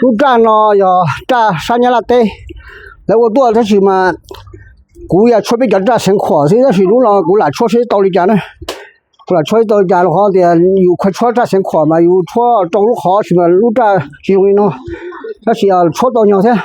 Lub raj no yog raj sab Nyab Laj teb lawv ua tuaj tab sis mas kuv yog tshuab peb cov raj xeev khuam xwb tab sis hnub no kuv lam tshuab seb tau li cas na. Kuv lam tshuab tau li cas los qhov tias yus khuav tshuab raj xeev khuam mas yus tshuab rau lub qhov sis mas lub raj tsis zoo li no, tab sis tshuab tau nyog thiab.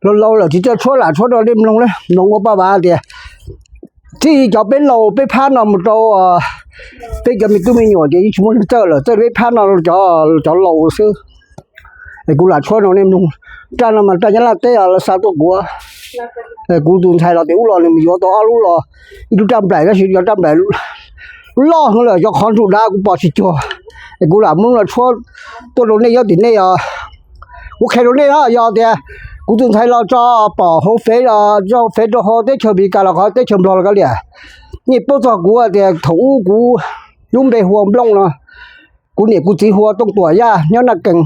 Laus laus lawm tsis txawj tshuab lam tshuab rau nej mloog, mloog ua paj vav tias txij cov peb laus peb phab no mus rau peb cov me tub me nyuam ces yeej tsis muaj neeg txawj lawm, txawj peb phab no cov laus xwb. Es kuv lam tshuab rau nej mloog. Raj no mas raj Nyab Laj teb os, lawv xa tuaj kuv. Kuv tus ntxhais los tias ub los nws mus yuav tau ob lub los, ib lub raj nplaim tab sis cov raj nplaim loj heev lawm, cov qhov ntsum dav kuv pom tsis cuag. Es kuv lam muab los tshuab tuaj rau nej nyob tim nej os. Kuv qhia rau nej na, yog tias kuv tus ntxhais los tso pom hauv fev, tso hauv fev rau hauv teb chaws Amelikas los qhov teb chaws Nplog los kav liam, nej paub txog kuv tias thaum ub kuv lub npe hu ua Nplooj no, kuv niam kuv txiv hu ua Tooj Tuam Yaj nyob Naj Kees.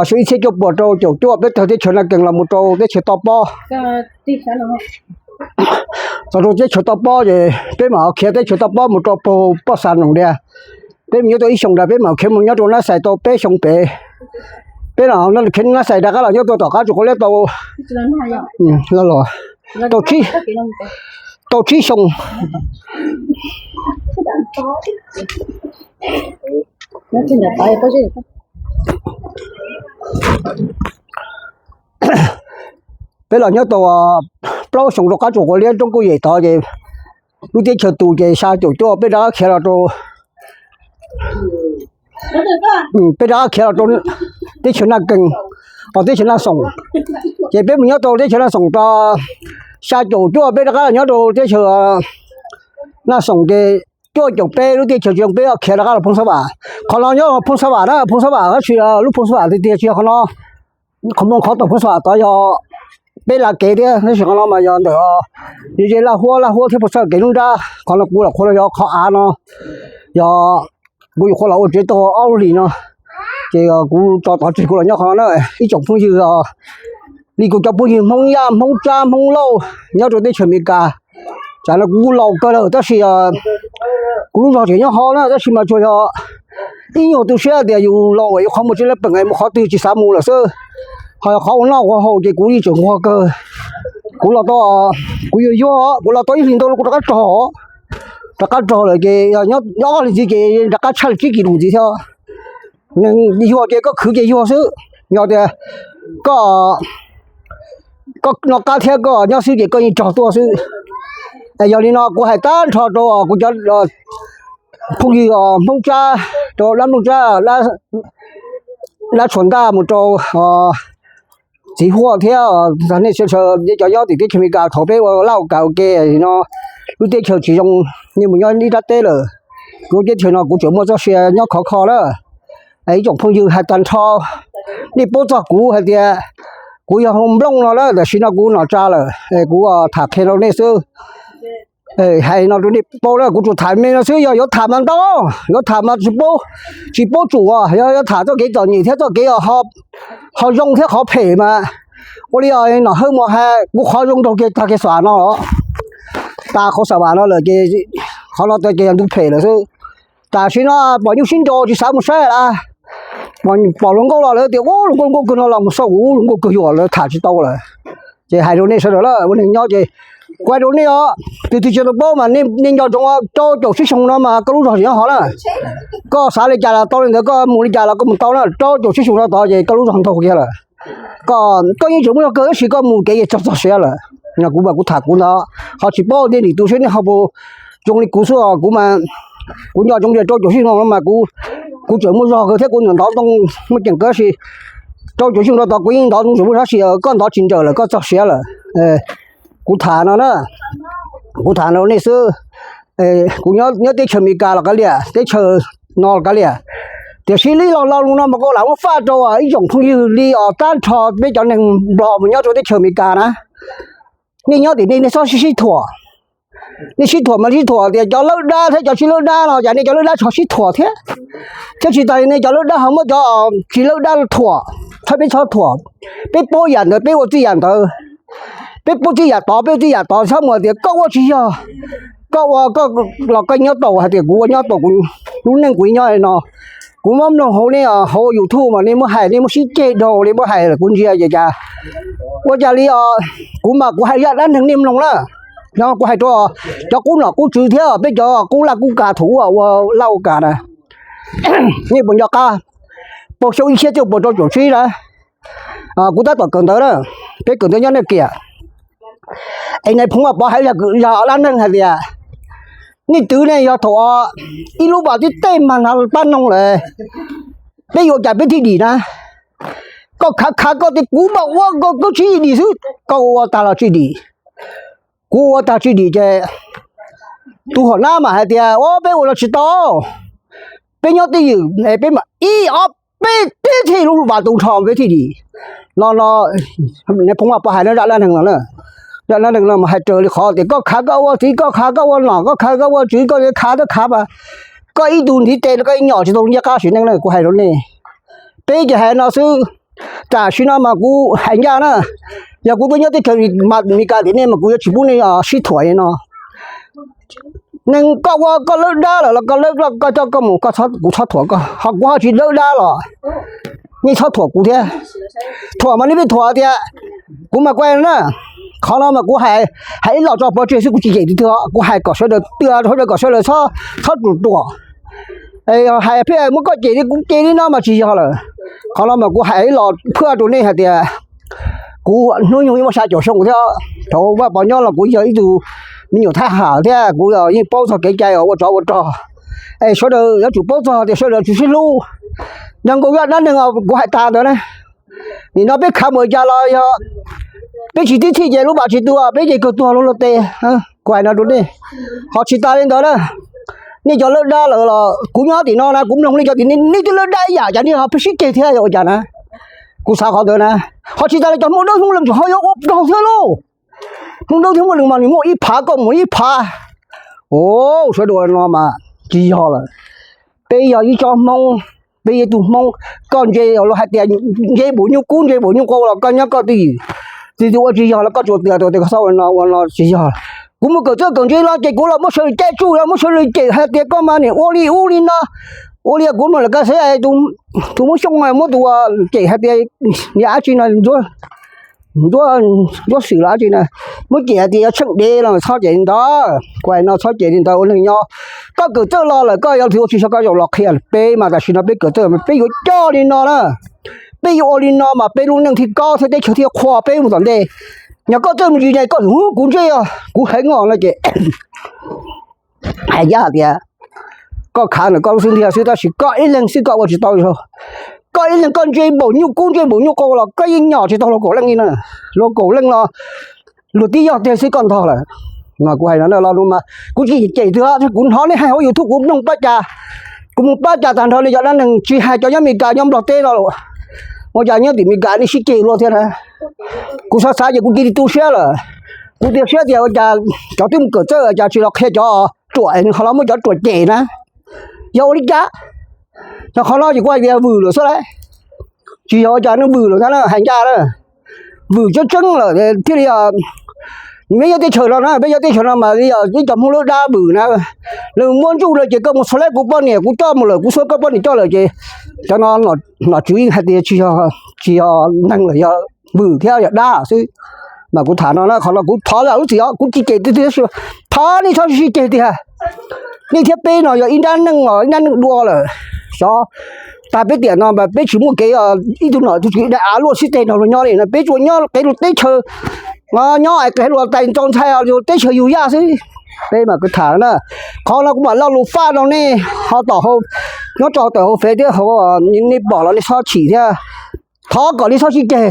Xyoo ib txhiab cuaj puas rau caum cuaj peb tawg teb chaws Naj Kees los mus rau teb chaws Toj Pob. Txog rau teb chaws Toj Pob ces peb mam khiav teb chaws Toj Pob mus rau puag Poj Xas Noom Dias. Peb mus nyob tau ib xyoos ntawd peb mam khiav mus nyob rau Nab Xais tau peb xyoo pem. Peb los khiav Nab Xais rov qab los nyob tau tom qab tsuas quav liab tau, tau, tau tsib xyoo. Peb los nyob tau plaub xyoo rau qab tsuas quav liab roob Kuj Yem tod ces lub teb chaws tus ces xya caum cuaj peb rov qab khiav los rau, peb rov qab khiav los rau teb chaws Naj Kees, os teb chaws Naj Xoom. Ces peb mus nyob rau teb chaws Naj Xoom tod, xya caum cuaj peb rov qab los nyob rau teb chaws Naj Xoom ces cuaj caum peb lub teb chaws tsis zoo peb khiav rov qab los Phooj Xab Vam. Qhov no nyob Phooj Xab Vam na, Phooj Xab Vam tab sis lub Phooj Xab Vam tiag tiag tsis yog qhov no. Qhov Nplooj qhov tom Phooj Xab Vam tod yog peb la kev thiab tab sis qhov no mas yog ntawm yog ze Laj Huab, Laj Huab thiab Phooj Xab Vam kev nruab nrab. Qhov no kuv los qhuav los yog qhov av no, yog kuv yuav qhuav los ua tsev tau ob lub hlis no. Ces kuv tso tov tseg kuv los nyob qhov no na. Ib tsoom phooj ywg, li kuv cov phooj ywg Hmoob Yaj, Hmoob Tsab, Hmoob Lauj nyob rau teb chaws Amelikas, tsam no kuv laus kawg lawm tab sis kuv Kuv lub zog tseem nyob hov na, tab sis mas tsuas yog ib nyuag tu siab tias yus los uas yus qhov muag tsis laj peem, mus qhov twg tsis xav mus lawm xwb. Ho yog qhov ua noj ua haus ces kuv yeej tseem nquag kawg. Kuv los tau, kuv yuag yuag, kuv los tau ib hlis ntau kuv rov qab rog, rov qab rog lawm ces nyob ob hlis ntxiv ces rov qab tshaj li tsib kis lus ntxiv thiab. Neeg yuag ces koj khwv ces yuag xwb, yog tias koj, koj noj qab thiab koj nyob xwb ces koj yeej rog tuaj xwb. Yog li no kuv hais tag nrho rau kuv cov phooj ywg Hmoob Tsab, rau dab Nplooj Tsab, dab Tshuas Ntaj, mus rau txiv Huaj thiab nej sawv daws cov nyob tim teb chaws Amelikas. Thaum peb ua laj ua kam ua ke no, lub teb chaws tsis zoo, nej mus nyob ib rab teb lawm, lub teb chaws no kuv tseem muaj txoj sia nyob khov kho na. Ib tsoom phooj ywg, hais tag nrho nej paub txog kuv hais tias kuv yog Nplooj no na, tam sim no kuv nom tsa lawm, kuv tham qhia rau nej xwb. Hais no rau nej paub na, kuv tsuas tham me no xwb, yog yuav tham mas ntau, yuav tham mas tsis paub, tsis paub tsum, yog yuav tham txoj kev txom nyem thiab txoj kev ho zoo thiab qhov phem mas ua li Nom Hawj Muas hais, kuv qhov zoo raug kiag tag kiag xav no, tas qhov xav vam no lawm ces qhov no tas ces yog ntug phem lawm xwb. Tam sim no pom nyuj sib nraus tsis xav mus saib lawm, pom hluas nkauj los lawv tias ub hluas nkauj nkauj kawg no los mus xauj kuv, hluas nkauj kawg yuam lawv tham tsis tau lawm. Ces hais rau nej sawv daws lawm ua neeg nyob ces kuv hais rau nej os, tus twg tsis tau paub mas nej nco ntsoov, rau caum tsib xyoo no mas koj lub zog tseem nyob hov na. Koj xav li cas los tau li ntawd, koj mus li cas los koj mus tau na, rau caum tsib xyoo no tod ces koj lub zog ntaug kiag lawm. Koj, koj yeej tseem muaj zog kawg tab sis koj mus kev ces txog txog siav lawm. Kuv mas kuv tham kuv ntawd, ho tsis paub nej nim tu siab nej ho puas zoo li kuv xwb os. Kuv mas kuv nco ntsoov tias rau caum tsib xyoo no mas kuv, kuv tseem muaj zog kawg thiab kuv ntawm ntov ntoo muaj ceem kawg tab sis rau caum tsib xyoo no tod kuv yeej ntov ntoo tseem muaj zog tab sis koj ntov tsis nrawm lawm koj txog siav lawm. Kuv tham no na, kuv tham no nej xwb. Kuv nyob teb chaws Amelikas los kav liam, teb chaws no los kav liam, tiam sis li los lo lus no mas kuv lam muab faj rau ib tsoom phooj ywg li os, tag nrho peb cov neeg Nplog mus nyob rau teb chaws Amelikas na, nej nyob tim nej, nej txhob sib sib thuam. Nej sib thuam mas sib thuam tias cov lawb dab thiab cov tsis lawb dab no, cas nej cov lawb dab tsis sib thuam thiab? Thiab tsis tas li nej cov lawb dab ho muab cov tsis lawb dab los thuam, txhob, peb txhob thuam. Peb paub yam ntawd peb ua txij yam ntawd, peb paub txij yam tod peb ua txij yam tod, txhob mus tias koj ua tsis yog, koj ua koj los koj nyob tau hais tias kuv ua nyob tau, kuv lub neej kuv nyob li no. Kuv muab mloog hauv nej hauv YouTube mas nej muab hais, nej muab sib ceg dhau li muab hais lawm kuv ntsia ces cas ua cas li os. Kuv mas kuv hais zaj dab neeg nej mloog na, no kuv hais rau cov qub nom qub tswv thiab peb cov qub laj qub kam thaum ub ua laj ua kam na. Nej puas nco qab, puag xyoo ib txhiab cuaj puas rau caum tsib na, kuv tab tom kawm ntawv na, peb kawm ntawv nyob Naj Kiam, es nais phoo Vaj Pov hais zaj dab neeg hais tias nej twv ne yog thaum ib lub vas tib tej mas hnav pab noog lawm, peb yuav ua cas peb thiaj dim na? Koj khav khav koj tias kuv mam ua, koj tsis dim xwb, koj ua tag los tsis dim. Kuv ua tag tsis dim ces tus hom nab mas hais tias ua peb ua los tsis tau, peb nyob twj ywm peb mam ib ob peb tib thiaj lub vas tu nrho peb thiaj dim. No no, nais phoo Vaj Pov hais no zaj dab neeg no, zaj dab neeg no mas hais raws li qhov tias koj khav koj ua txiv, koj khav koj ua nom, koj khav koj ua tswv, koj khav koj khav mas koj ib tug ntiv tes no koj ib nyom tsis tau ncaj qab sim neej na, kuv hais rau nej. Peb ces hais no xwb, tam sim no mas kuv hais ncaj na, yog kuv tuaj nyob teb chaws Amelikas tim nej mas kuv yuav tsis pub nej sib thuam li no. Neeg koj ua koj lawb dab lawm los koj lawb, koj coj koj mus, koj, kuv txhob thuam koj, ho kuv ho tsis lawb dab los nej txhob thuam kuv thiab. Thuam mas nej pheej thuam tias kuv mas kuv na, qhov no mas kuv hais ib los tso pov tseg xwb, kuv tsis cem tus twg, kuv hais kom sawv daws, sawv daws kom sawv daws txhob ruam ruam. Hais pheej muab koj cem li kuv cem li no mas tsis yog lawm. Qhov no mas kuv hais ib los phaj rau nej hais tias kuv hnub nyoog yeej muaj xya caum xyoo thiab, thaum Vaj Pov nyob los kuv yog ib tug me nyuam thab ham thiab kuv yeej paub txog kev cai ua tsov ua rog. Es sawv daws yuav tsum paub txog tias sawv daws tsum sib hlub. Yog nkaus zaj dab neeg kuv hais tas ntawd na, nim no peb khav mus cas los yog peb tsis tib txhij ces lub vas tsis tu, peb ces kawg tuag luag luag tes. Kuv hais no rau nej, ho tsis tas li ntawd na, nej cov lawb dab lawm los kuv nyob tim no na kuv mloog nej cov tim nej twb lawb dab ib yam, cas nej ho pheej sib ceg thiab ua cas na? Kuv xav qhov ntawd na, ho tsis tas li cov Hmoob dawb Hmoob lwm tsum ho yuav ua rog thiab lauj. Hmoob dawb thiab Hmoob lwm mas nws muaj ib phav koj mus ib phav. Sawv daws no mas tsis yog lawm. Peb yog ib tsob Hmoob, peb yog ib tug Hmoob, koj ntse luag hais tias ntse npaum nyuj kub ntse npaum nyuj nqua los koj nyob koj twj ywm. Tsis ua tsis yog los koj tsuas txias tus tias koj txhob ua no ua no tsis yog. Kuv mus kawm txawj kawm ntse los ces kuv los muab sawv daws caij tsuj los muab sawv daws cem hais tias koj mas niam ua li ub li no, ua li kuv mloog lawv kaj xwb, tus Hmoob Xyooj muab tus cem hais tias niam dab tsi no, ntsuab xwm los dab tsi na, muab cem hais tias yuav tsheej dev los txhob cem li ntawd, kuv hais no txhob cem li ntawd ua neeg nyob. Koj kawm txawj los lawm koj yuav ua tsis tau koj zaum los qhia peb mas tam sim no peb kawm txawj mas peb yuav coj li no na, peb yuav ua li no mas peb lub neej thiaj kaub thiab teb chaws thiaj qhuas peb mus tom ntej. Yog koj txawj me ntsis ne koj kuv ntsej, kuv heev os no ces hais ncaj hais tias koj khav ntawm koj lub xub ntiag xwb tab sis koj ib leeg xwb koj ua tsis tau. Koj ib leeg koj ntse npaum nyuj kub ntse npaum nyuj qau los koj yeej nyom tsis tau luag kaum leej li na. Luag kaum leej los luag tib yog tiag xwb koj ntog lawm. Kuv hais no los mas kuv tsis cem twg, kuv hnov nej hais hauv YouTube kuv mloog pab cas, kuv mus pab cas tag nrho li cov dab neeg tsis hais cov nyob Meskas nyob Nplog teb no los, ua cas nyob tim Meskas nej sib ceg luaj thiab na. Kuv xav xav ces kuv cia li tu siab lawm. Kuv tu siab tias ua cas cov twb mus kawm txawj cas tsis los qhia cov ruam es nws ho los muab cov ruam cem na. Yog ua li cas? Yog qhov no ces kuv hais tias vwm lawm xwb lauj. Tsis yog ua cas nws vwm lawm ntag na, hais ncaj na, vwm tseeb tseeb lawm thiaj li peb nyob teb chaws no na, peb nyob teb chaws no mas li ib cov Hmoob lub dab vwm na. Nws muaj ntsuj lawm ces koj mus txhua leb kuv poj niam kuv coj mus lawm, kuv xuab koj poj niam coj lawm ces cov no nom tswv yeej hais tias tsis yog neeg lawm, yog vwm thiab yog dab xwb. Mas kuv tham no na, qhov no kuv thov lawm lub txim os, kuv tsis cem tiag tiag, thov nej txhob sib ceg tiag. Nej thiab peb no yog ib nrab neej os, ib nrab neej dua lawm. Xyov tag peb tiam no mas peb tsis muaj kev, ib tug nom ib tug tswv daim av luaj sib teg nrog luag nyob li no, peb tsuas nyob kev luag teb chaws, nyob es kev luag tais ntxo ntxhais luag teb chaws yug yaj xwb. Peb mas kuv tham na, qhov no kuv mam lo lus faj rau nej ho tom hauv, nyob rau tom hauv fev thiab hauv, nej pom los nej txhob chim thiab. Thov kom nej txhob sib ceg.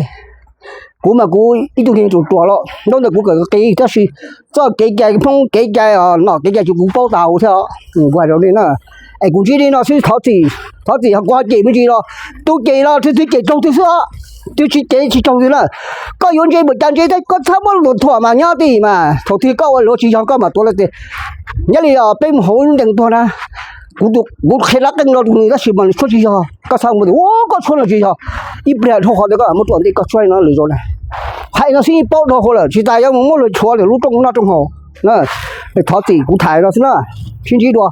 Kuv mas kuv ib tug neeg ruam ruam los nyob ntawm kuv kawm qis tab sis txoj kev cai Hmoob kev cai os, nom kev cai ces kuv paub tas thiab os. Kuv hais rau nej na, es kuv ntsib li no xwb thov txim, thov txim ho kuv ho cem me ntsis los, tus cem los twb twb cem raug twg xwb os, twb tsis cem tsis raug twg na. Koj yuav ntse npaum cas ntse thiab koj txhob muab luag thuam mas nyob tim mas thaum twg koj ua luag tsis yog koj mam tuav lawv tias nyob li peb mus hauv lub ntees tuag na. Kuv qhia dab qeej rau tus nws tab sis mas nws tshuab tsis yog, koj txhob mus tias ua koj tshuab no tsis yog, ib pliag dhau qhov ntawd koj mam muab tuam ntej koj tshuab no lwm zaus na. Hais no xwb yeej paub dhau hauv lawm tsis tas yuav mus muab luag tshuav lub rooj noj rooj haus. Thov txim kuv tham no xwb na, sib ntsib dua.